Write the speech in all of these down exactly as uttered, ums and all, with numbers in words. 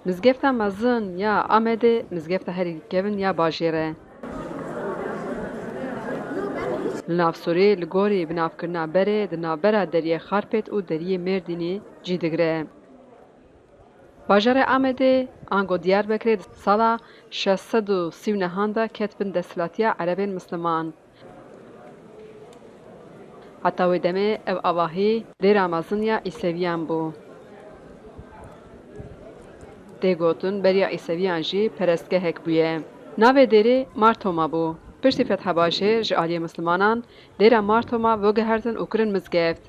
Mizgefta mezin ya Amedê mizgefta herî kevin ya bajêr e. Li nav Sûrê li gorî binavkirina berê di navbera Deriyê Xarpêt û Deriyê Mêrdînî cî digire. Bajarê Amedê ango Diyarbekirê di sala şeş sed û sî û nehan de ket bin desthilatiya Erebên Misliman. Heta wê demê ev avahî dêra mezin ya Îseviyan bû. Tê gotin beriya Îseviyan jî perestgehek bûye. Navê dêrê Mar Toma bû. Piştî fetha bajêr ji aliyê Mislimanan dêra Mar Toma veguhertin û kirin mizgeft.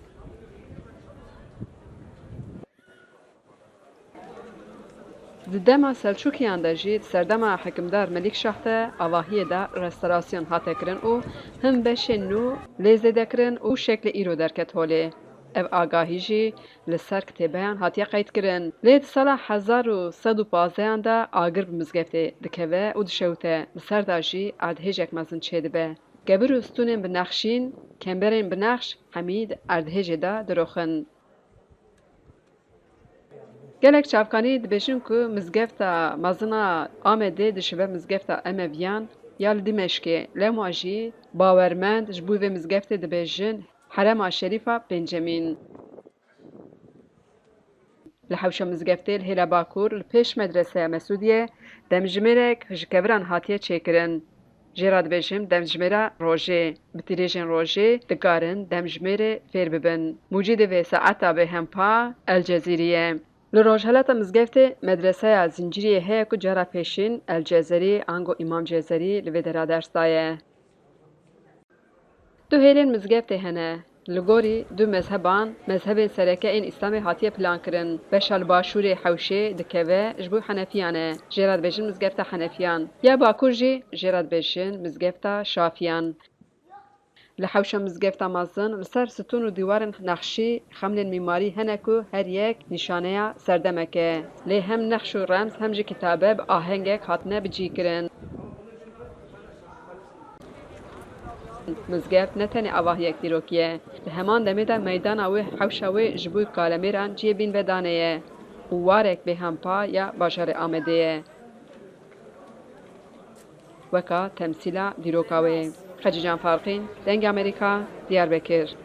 Di dema Selçûkiyan de jî, di serdema hikimdar Melîk Şah de avahiyê de restorasyon hate kirin û hin beşên nû lê zêde kirin û şeklê îro derket holê. Ev agahî jî li ser kitêbeyan hatiye qeydkirin. Lê di sala hezar û sed û pazdehan de agir bi mizgeftê dikeve û dişewite, li ser de jî erdhêjek mezin çêdibe. Kebir û stûnên bi nexşîn, kemberên bi nexş hemî di erdhêjê de diroxin. Gelek çavkanî dibêjin ku mizgefta mezin a Amedê dişibe mizgefta Emeviyan ya li Dîmeşkê, lewma jî bawermend ji bo vê mizgeftê dibêjin Herema Şerîfa Pêncemîn. Li hewşa mizgeftê li hêla bakur li pêş medreseya Mesûdiyê demjimêrek ji keviran hatiye çêkirin. Jê re dibêjin demjimêra rojê. Bi tîrêjên rojê dikarin demjimêrê fêr bibin. Mûcîdê vê saeta bêhempa El Cezîrî ye. Li rojhilata mizgeftê medreseya Zinciriyê heye ku cara pêşîn El Cezerî ango Îmam Cezerî li vê dera ders daye. Du hêlên mizgeftê hene. Li gorî du mezheban, mezhebên sereke ên Îslamê hatiye plankirin. Beşa li başûrê hewşê dikeve ji bo Henefiyan e. Jê re dibêjin mizgefta Henefiyan. Ya bakur jî jê re dibêjin mizgefta Şafiyan. Li hewşa mizgefta mezin li ser stûn û dîwarên nexşî xemlên mîmarî hene ku her yek nîşaneya serdemek e. Lê hem nexş û remz hem jî kitabe bi ahengek hatine bicîkirin. Mizgeft ne tenê avahiyek dîrokî ye, di heman demê de meydana wê, hewşa wê ji bo kalemêran cihê bînvedanê ye û warek bêhempa ya bajarê Amedê ye. Weka temsîla dîroka wê. Xecîcan Farqîn, Dengê Amerîka, Diyarbekir.